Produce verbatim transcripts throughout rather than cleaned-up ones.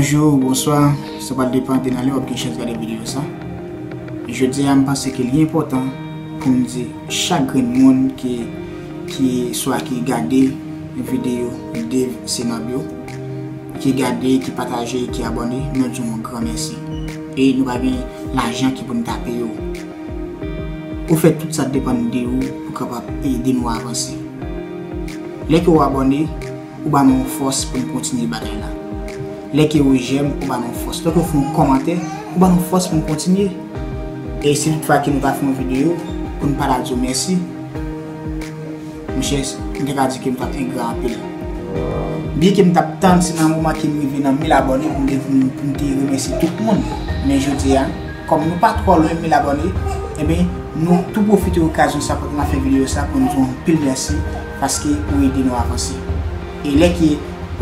Bonjou, bonswa, sa pral depann de nan lè w ap gen chans gade videyo sa. Jodi a, m panse ke li enpòtan pou m di chak grenn moun ki, ki swa ki gade videyo Dave Senab yo, ki gade, ki pataje, ki abòne, nou di w yon gran mèsi. E nou pa gen lajan ki pou n ta peye w. Ou fè tout sa depann de ou pou kapab ede nou avanse. Lè ke w abòne, ou ba nou yon fòs pou n kontinye bagay la. Lè ke w jèm, ou ba nou yon fòs. Lè ke w fè yon kòmantè, ou ba nou fòs pou n kontinye. E si toutfwa ke nou pa fè yon videyo pou n pa ta di w mèsi, monchè, m te ka di ke m t ap engra anpil. Byen ke m t ap tann se nan moman ke m rive nan mil abòne pou m te, pou m, pou m te remèsye tout moun. Men jodi a, kòm nou pa twò lwen mil abòne, ebyen, nou tou pwofite okazyon sa pandan n ap fè videyo sa pou n di w anpil mèsi paske ou ede nou avanse. E lè ke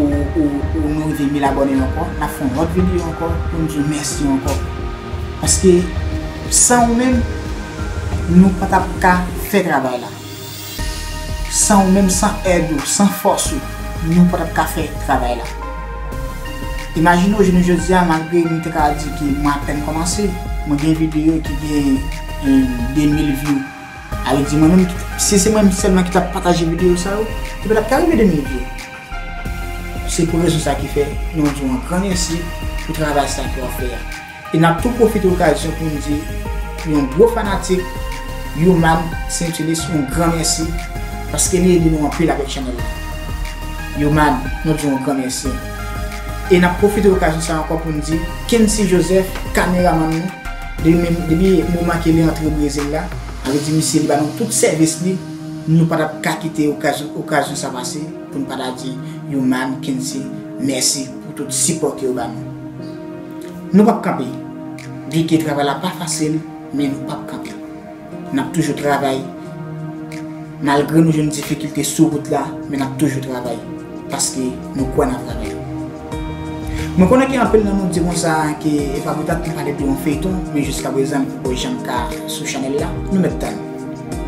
ou, ou, ou nou rive mil abòne ankò, n ap fè yon lòt videyo ankò pou n di w mèsi ankò. Paske san ou menm, nou pa t ap ka fè travay la. San ou menm, san èd ou, san fòs ou, nou pa t ap ka fè travay la. Imajine w, jounen jodi a, malgre m te ka di ke mwen apèn kòmanse, mwen gen videyo ki gen, eh, de mil view. Sa vle di mwen menm, si se mwen menm sèlman ki t ap pataje videyo sa yo, li pa t ap ka rive de mil view. Se pou rezon sa ki fè nou di w yon gran mèsi pou travay sa ke w ap fè a. E n ap tou pwofite okazyon pou n di yon gwo fanatik, Youman Saintulis, yon gran mèsi, paske li ede nou anpil avèk chanèl la. Youman, nou di w yon gran mèsi. E n ap pwofite okazyon sa ankò pou n di Kency Joseph, kameramann nou, depi menm, depi moman ke li antre Brezil la, sa vle di misye li ba nou tout sèvis li, nou pa t ap ka kite okazyon, okazyon sa pase pou n pa ta di Youman, Kency, mèsi pou tout sipò ke yo ba nou. Nou p ap kanpe. Byen ke travay la pa fasil, men nou p ap kanpe. N ap toujou travay. Malgre nou jwenn difikilte sou wout la, men n ap toujou travay. Paske nou kwè nan travay. Mwen konnen ke anpil nan nou di konsa ke e pa poutèt nou pale de yon feyton, men jiskaprezan m poko janm ka sou chanèl la. Nou mèt tann.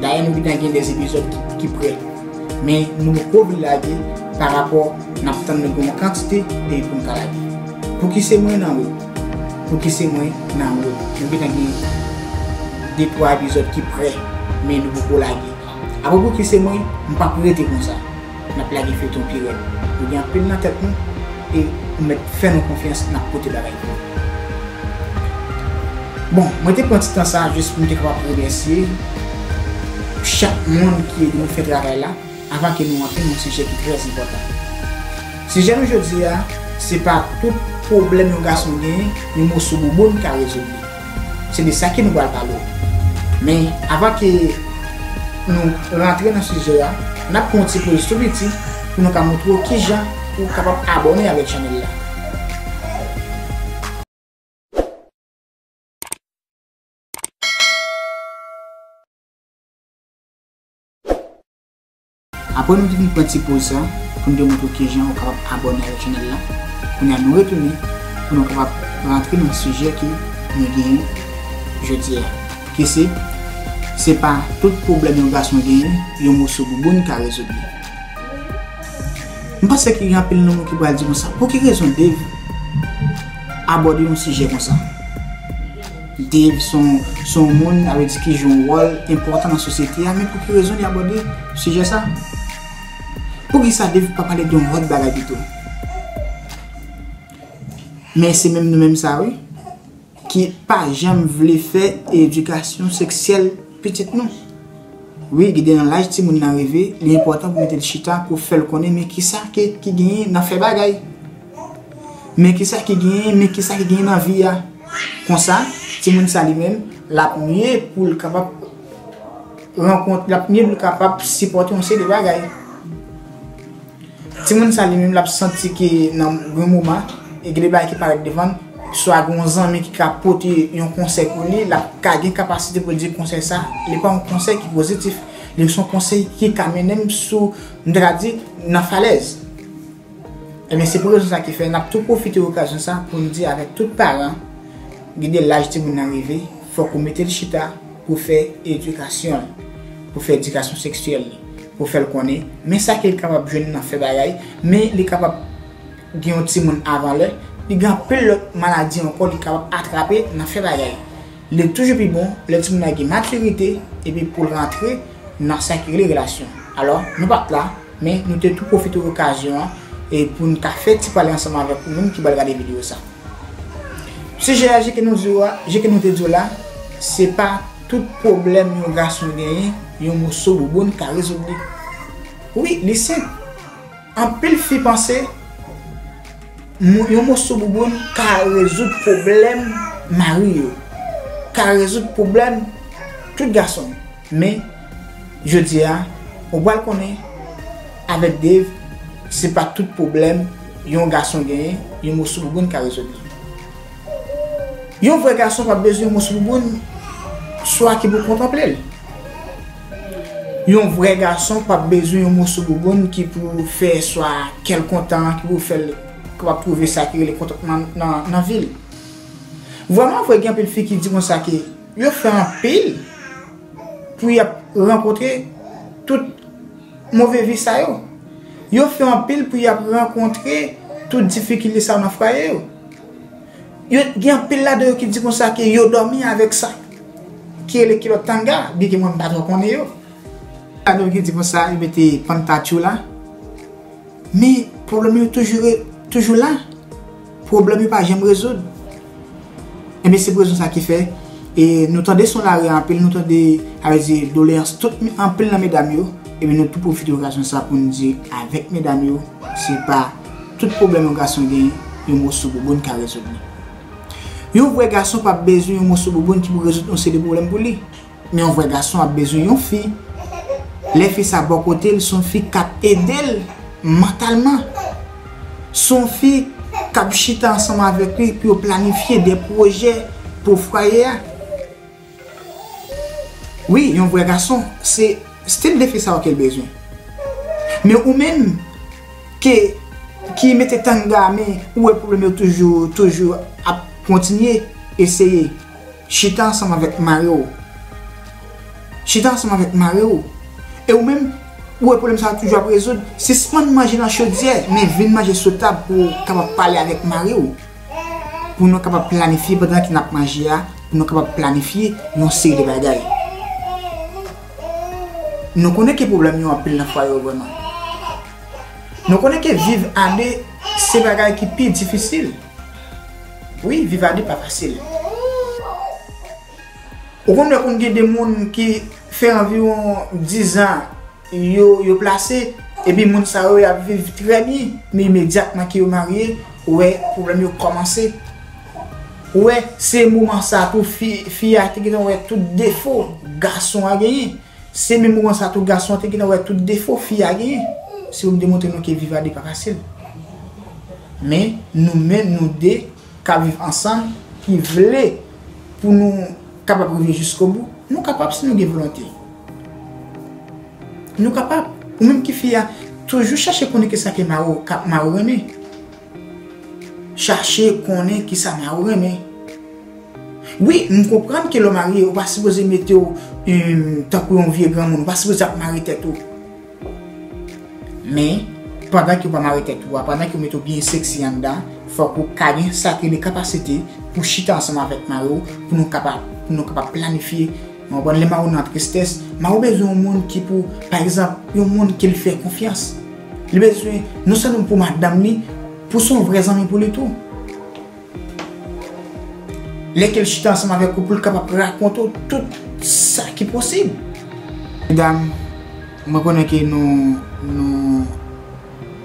Dayè, nou gentan gen de epizòd ki, ki prè. Men nou poko vle lage pa rapò n ap tann nou gen yon kantite epi pou n ka lage. Pouki se mwen nan wo? Pouki se mwen nan wo? Nou gentan gen de twa epizòd ki prè, men nou poko lage. Apre pouki se mwen, m p ap rete konsa. N ap lage feyton pi rèd. Nou gen anpil nan tèt nou e nou mèt fè nou konfyans, n ap pote bagay pou nou. Bon, mwen te pran ti tan sa jis pou m te kapab remèsye chak moun ki ede nou fè travay la, avan ke nou antre nan yon sijè ki trè enpòtan. Sijè nou jodi a, se pa tout pwoblèm yon gason genyen, yon moso bouboun ka rezoud li. Se de sa ke nou pral pale w. Men, avan ke nou rantre nan sijè a, n ap pran yon ti poz tou piti pou nou ka montre w kijan ou kapab abòne avèk chanèl la. Apre nou te fin pran ti poz sa, pou n te montre w kijan ou kapab abòne avèk chanèl la, kounye a nou retounen pou nou kapab rantre nan sijè ke nou genyen jodi a. Ki se, se pa tout pwoblèm yon gason genyen, yon moso bouboun ka rezoud li. M panse ke gen anpil nan nou ki pral di konsa, pou ki rezon Dave abòde yon sijè konsa? Dave se yon, se yon moun, sa vle di ki jwe yon wòl enpòtan nan sosyete a, men pou ki rezon li abòde sijè sa? Poukisa Dave pa pale de yon lòt bagay pito? Men se menm nou menm sa wi, ki pa janm vle fè edikasyon seksyèl pitit nou. Wi, gide nan laj timoun nan rive, li enpòtan pou mete l chita pou fè l konnen men kisa ke, ki genyen nan fè bagay. Men kisa ki genyen, men kisa ki genyen nan vi a. Konsa, timoun sa li menm, l ap mye pou l kapab rankont, l ap mye pou l kapab sipòte yon seri de bagay. Timoun sa li menm l ap santi ke nan yon moman, e gen de bagay ki parèt devan l, swa gen yon zanmi ki ka pote yon konsèy pou li, l ap ka gen kapasite pou l di konsèy sa, li pa yon konsèy ki pozitif, li se yon konsèy ki ka mennen m sou, m ta ka di, nan falèz. Ebyen, se pou rezon sa ki fè n ap tou pwofite okazyon sa pou n di avèk tout paran, gide laj timoun nan rive, fòk ou mete l chita pou fè edikasyon l, pou fè edikasyon seksyèl li, pou fè l konnen, men sa ke l kapab jwenn nan fè bagay, men li kapab gen yon timoun avan lè, Li gen anpil lòt maladi ankò li kapab atrape nan fè bagay. Li toujou pi bon lè timoun nan gen matirite epi pou l rantre nan sa ki rele relasyon. Alò, nou pa t la, men nou te tou pwofite okazyon an e pou n ka fè ti pale ansanm avèk ou menm ki pral gade videyo sa. Sijè a, jan ke nou di w a, jan ke nou te di w la, se pa tout pwoblèm yon gason genyen, yon moso bouboun ka rezoud li. Wi, li senp. Anpil fi panse, mo- yon moso bouboun ka rezoud pwoblèm mari yo, ka rezoud pwoblèm tout gason. Men, jodi a, ou pral konnen, avèk Dave, se pa tout pwoblèm yon gason genyen, yon moso bouboun ka rezoud li. Yon vrè gason p ap bezwen yon moso bouboun, swa ki pou kontanple l. Yon vrè gason p ap bezwen yon moso bouboun ki pou fè swa kè l kontan, ki pou fè l kapab twouve sa ki rele kontantman nan, nan vi l. Vrèman vre, gen anpil fi ki di konsa ke yo fè anpil pou y ap rankontre tout move vi sa yo. Yo fè anpil pou y ap rankontre tout difikilte sa yo nan fwaye yo. Yo, gen anpil ladan yo ki di konsa ke yo dòmi avèk sa ki rele kilòt tanga, byenke mwen m pa twò konnen yo. Ladan yo ki di konsa yo mete pantatchou la. Men pwoblèm yo toujou re- toujou la. Pwoblèm yo pa janm rezoud. Ebyen, se pou rezon sa ki fè, e, nou tande son lari a anpil, nou tande, sa vle di, doleyans tout, anpil nan medam yo. Ebyen, nou tou pwofite okazyon sa pou n di avèk medam yo, se pa tout pwoblèm yon gason genyen, yon moso bouboun ka rezoud li. Yon vrè gason p ap bezwen yon moso bouboun ki pou rezoud yon seri de pwoblèm pou li. Men yon vrè gason ap bezwen yon fi. Lè fi sa bò kote l, se yon fi k ap ede l mantalman. Se yon fi k ap chita ansanm avèk li pou yo planifye de pwojè pou fwaye a. Wi, yon vrè gason, se stil de fi sa yo ke l bezwen. Men ou menm, ke, ki mete tanga, men ou wè pwoblèm yo toujou, toujou ap kontinye eseye. Chita ansanm avèk mari w. Chita ansanm avèk mari w. E ou menm, ou wè pwoblèm sa a toujou ap rezoud, sispann manje nan chodyè, men vin manje sou tab pou w kapab pale avèk mari w. Pou nou kapab planifye pandan ke n ap manje a, pou nou kapab planifye yon seri de bagay. Nou konnen ke pwoblèm yo anpil nan fwaye yo vrèman. Nou konnen ke viv a de se bagay ki pi difisil. Wi, viv a de pa fasil. Ou konn wè konn gen de moun ki fè anviwon diz an yo, yo plase, epi moun sa yo, y ap viv trè byen, men imedyatman ke yo marye, ou wè pwoblèm yo kòmanse. Ou wè, se moman sa tou fi, fi a te gentan wè tout defo gason an genyen. Se menm moman sa tou gason an te gentan wè tout defo fi a genyen. Se pou m te montre nou ke viv a de pa fasil. Men, nou menm, nou de, k ap viv ansanm, ki vle pou nou kapab rive jiskobou, nou kapab si nou gen volonte. Nou kapab. Ou menm ki fi a, toujou chache konnen kisa ke mari w ka, mari w renmen. Chache konnen kisa mari w renmen. Wi, m konprann ke lè w marye, ou pa sipoze mete w, em, tankou yon vye granmoun, ou pa sipoze ap mare tèt ou. Men, pandan ke w pa mare tèt ou a, pandan ke w mete w byen seksi anndan, fòk ou ka gen sa ki rele kapasite pou chita ansanm avèk mari w, pou nou kapab, pou nou kapab planifye. Ou konprann, lè mari w nan tristès, mari w bezwen yon moun ki pou, pa egzanp, yon moun ke l fè konfyans. Li bezwen, non sèlman pou madanm li, pou se yon vrè zanmi pou li tou. Lè ke l chita ansanm avèk ou pou l kapab rakonte w tout sa ki posib. Medam, mwen konnen ke nou, nou,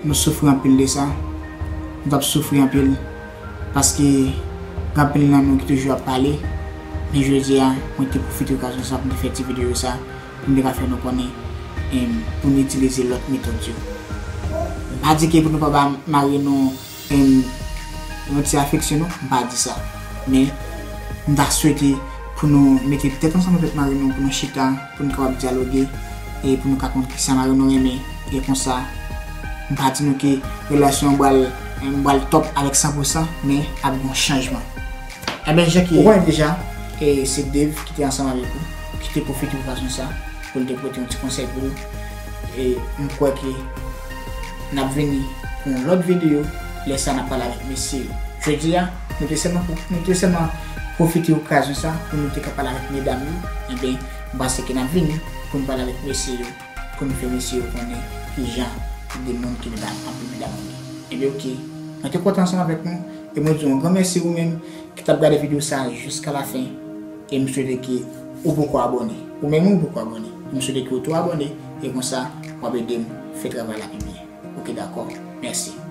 nou soufri anpil de sa. Nou t ap soufri anpil. Paske gen anpil nan nou ki toujou ap pale. Men jodi a, mwen te pwofite okazyon sa pou m te fè ti videyo sa, pou m te ka fè nou konnen, em, pou nou itilize lòt metòd yo. M pa di ke pou nou pa ba mari nou em, yon ti afeksyon, non, m pa di sa. Men, m ta swete pou nou mete tèt ansanm avèk mari nou, pou nou chita, pou nou kapab dyaloge, e pou nou ka konn kisa mari nou renmen. E konsa, m pa di nou ke relasyon an pral, em, pral top avèk san pou san, men ap gen yon chanjman. Ebyen, jan ke ou konnen deja, e se Dave ki te ansanm avèk ou, ki te pwofite okazyon sa pou l te pote yon ti konsèy pou ou. E m kwè ke n ap vini pou yon lòt videyo, lè sa n ap pale avèk mesye yo. Jodi a, nou te sèlman, nou te sèlman pwofite okazyon sa pou nou te ka pale avèk medam yo. Ebyen, m panse ke n ap vini pou n pale avèk mesye yo, pou n fè mesye yo konnen kijan tip de moun ke medam, anpil medam yo ye. Ebyen, oke. Mwen te kontan ansanm avèk nou, e mwen di yon gran mèsi ou menm ki t ap gade videyo sa jiska la fen. E m swete ke ou poko abòne. Ou menm ou poko abòne. M swete ke ou tou abòne, e konsa, w ap ede m fè travay la pi byen. Oke, dakò. Mèsi.